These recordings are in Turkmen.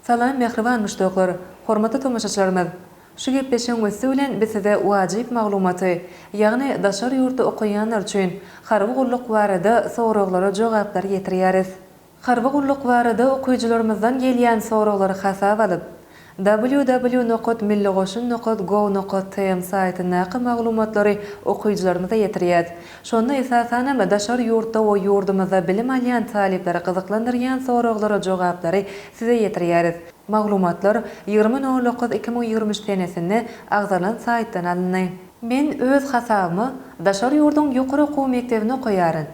Salam mähriban muşdaklar, hormatly tomaşaçylarymyz! Şu gepleşigiň üsti bilen biz size wajyp maglumaty, ýagny daşary ýurtda okaýanlar üçin harby gulluk barada soraglara jogaplary ýetirýäris. Harby gulluk barada okyjylarymyzdan gelýän soraglary hasaba alyp, www nokat milligoşun nokat gov nokat tm saýtyndaky maglumatlary okyjylarymyza ýetirýäs. Şonda esasanam daşary ýurtda we ýurdumyzda bilim alýan talyplary gyzyklandyrýan soraglara jogaplary size ýetirýäris. Maglumatlar 20 nol 9 2023 senesinde agzalan saýtdan alyndy. Men öz hasabyma daşary ýurduň ýokary okuw mekdebinde okaýaryn.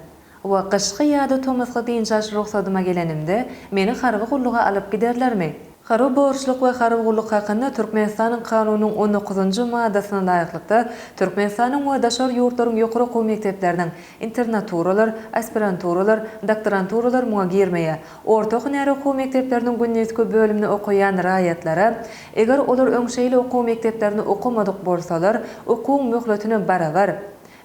We gyşky ýa-da tomusky dynç alyş rugsadyma gelenimde, meni harby gulluga alyp giderlermi? Harby borçluk we harby gulluk hakynda Türkmenistanyň Kanunynyň on dokuzynjy maddasyna laýyklykda, Türkmenistanyň we daşary ýurtlaryň ýokary okuw mekdepleriniň, internaturalar, aspiranturalar, doktoranturalar muňa girmeýär, orta hünär okuw mekdepleriniň gündizki bölüminde okaýan raýatlara, eger olar öň şeýle okuw mekdeplerinde okamadyk bolsalar, okuwyň möhletine barabar,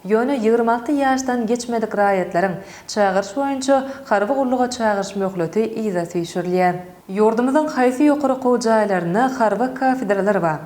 Ýöne 26 ýaşdan geçmedik raýatlaryň çagyryş boýunça harby gulluga çagyryş möhleti yza süýşürilýär. Ýurdumyzyň haýsy ýokary okuw jaýlarynda harby kafedralar bar?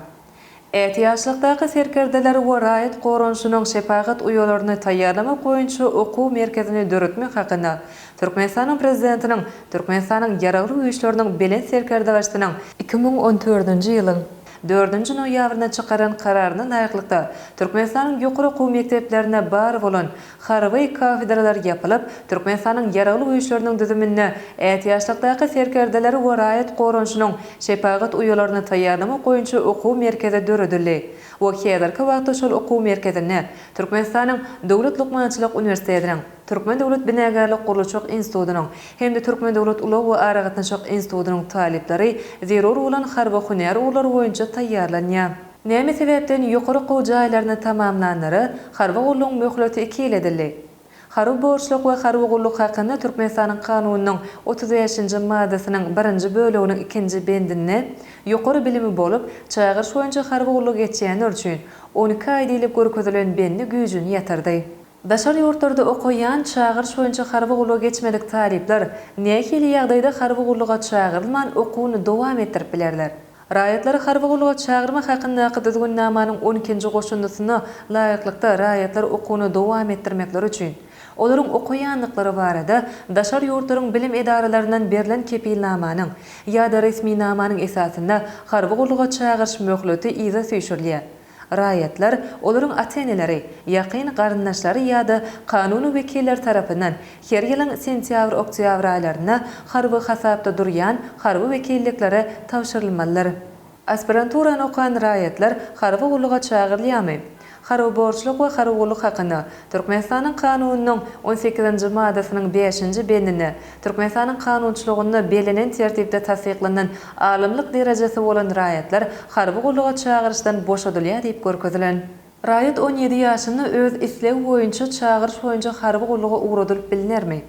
Ätiýaçlykdaky serkerdeleri we raýat goranyşynyň şepagat uýalaryny taýýarlamak boýunça okuw merkezini döretmek hakynda Türkmenistanyň Prezidentiniň Türkmenistanyň Ýaragly Güýçleriniň Belent Serkerdebaşysynyň 2014-nji ýylyň Dördünji noýabrynda çykaran Kararyna laýyklykda, Türkmenistanyň ýokary okuw mekdeplerinde bar bolan harby kafedralar ýapylyp, Türkmenistanyň Ýaragly Güýçleriniň düzüminde ätiýaçlykdaky serkerdeleri we raýat goranyşynyň şepagat uýalaryny taýýarlamak boýunça okuw merkezi döredildi we häzirki wagtda şol okuw merkezinde Türkmenistanyň Döwlet lukmançylyk uniwersitetiniň, Türkmen döwlet binagärlik-gurluşyk institutynyň hem-de Türkmen döwlet ulag we aragatnaşyk institutynyň talyplary zerur bolan harby hünär ugurlary boýunça taýýarlanýar. Näme sebäpden ýokary okuw jaýlaryny tamamlanlara harby gullugyň möhleti iki ýyl edildi? Harby borçluk we harby gulluk hakynda Türkmenistanyň Kanunynyň 35-nji maddasynyň birinji böleginiň ikinji bendinde ýokary bilimi bolup, çagyryş boýunça harby gullugy geçýänler üçin 12 aý diýlip görkezilen bendi güýjüni ýatyrdy. Daşary ýurtlarda okaýan, çagyryş boýunça harby gulluga geçmedik talyplar nähili ýagdaýda harby gulluga çagyrylman okuwyny dowam etdirip bilerler? Raýatlary harby gulluga çagyrmak hakyndaky Düzgünnamanyň on ikinji goşundysyna laýyklykda raýatlar okuwyny dowam etdirmekleri üçin, olaryň okaýandyklary barada daşary ýurtlaryň bilim edaralaryndan berlen kepilnamanyň ýa-da resminamanyň esasynda harby gulluga çagyryş möhleti yza süýşürilýär. Raýatlar, olaryň ata-eneleri, ýakyn garyndaşlary ýa-da kanuny wekilleri tarapyndan her ýylyň sentýabr-oktýabr aýlarynda harby hasapda durýan harby wekilliklere tabşyrylmalydyr. Aspiranturany okan raýatlar harby gulluga çagyrylýarmy? Harby borçluk we harby gulluk hakynda Türkmenistanyň Kanunynyň on sekizinji maddasynyň bäşinji bendinde Türkmenistanyň kanunçylygynda bellenen tertipde tassyklanan alymlyk derejesi bolan raýatlar harby gulluga çagyryşdan boşadylýar diýip görkezilen. Raýat 17 ýaşynda öz islegi boýunça çagyryş boýunça harby gulluga ugradylyp bilnermi?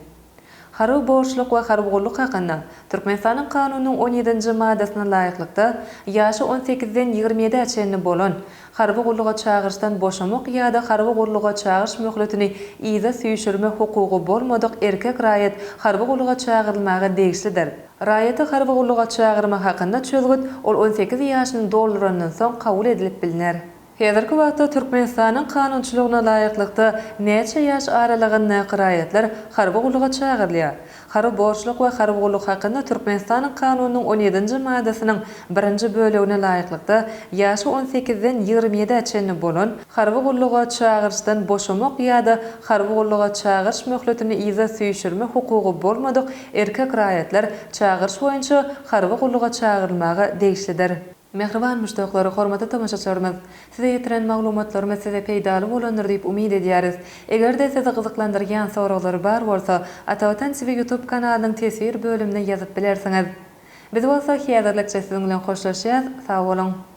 Harby borçluk we harby gulluk hakynda Türkmenistanyň Kanunynyň on ýedinji maddasyna laýyklykda, ýaşy on sekizden ýigrimi ýedä çenli bolan, harby gulluga çagyryşdan boşamak ýa-da harby gulluga çagyryş möhletini yza süýşürme hukugy bolmadyk erkek raýat harby gulluga çagyrylmaga degişlidir. Raýaty harby gulluga çagyrmak hakynda çözgüt ol 18 ýaşyny doldurandan soň kabul edilip bilner. Häzirki wagtda Türkmenistanyň kanunçylygyna laýyklykda näçe ýaş aralygyndaky raýatlar harby gulluga çagyrylýar? Harby borçluk we harby gulluk hakynda Türkmenistanyň Kanunynyň on ýedinji maddasynyň birinji bölegine laýyklykda, ýaşy on sekizden ýigrimi ýedä çenli bolan, harby gulluga çagyryşdan boşamak ýa-da harby gulluga çagyryş möhletini yza süýşürme hukugy bolmadyk erkek raýatlar çagyryş boýunça harby gulluga çagyrylmaga degişlidir. Mähriban muşdaklar, hormatly tomaşaçylarymyz! Size ýetiren maglumatlarymyz size peýdaly bolandyr diýip umyt edýäris. Eger-de sizi gyzyklandyrýan soraglary bar bolsa, Atavatan TV YouTube kanalynyň teswir bölümine ýazyp bilersiňiz. Biz bolsa häzirlikçe siziň bilen hoşlaşýas, sag boluň!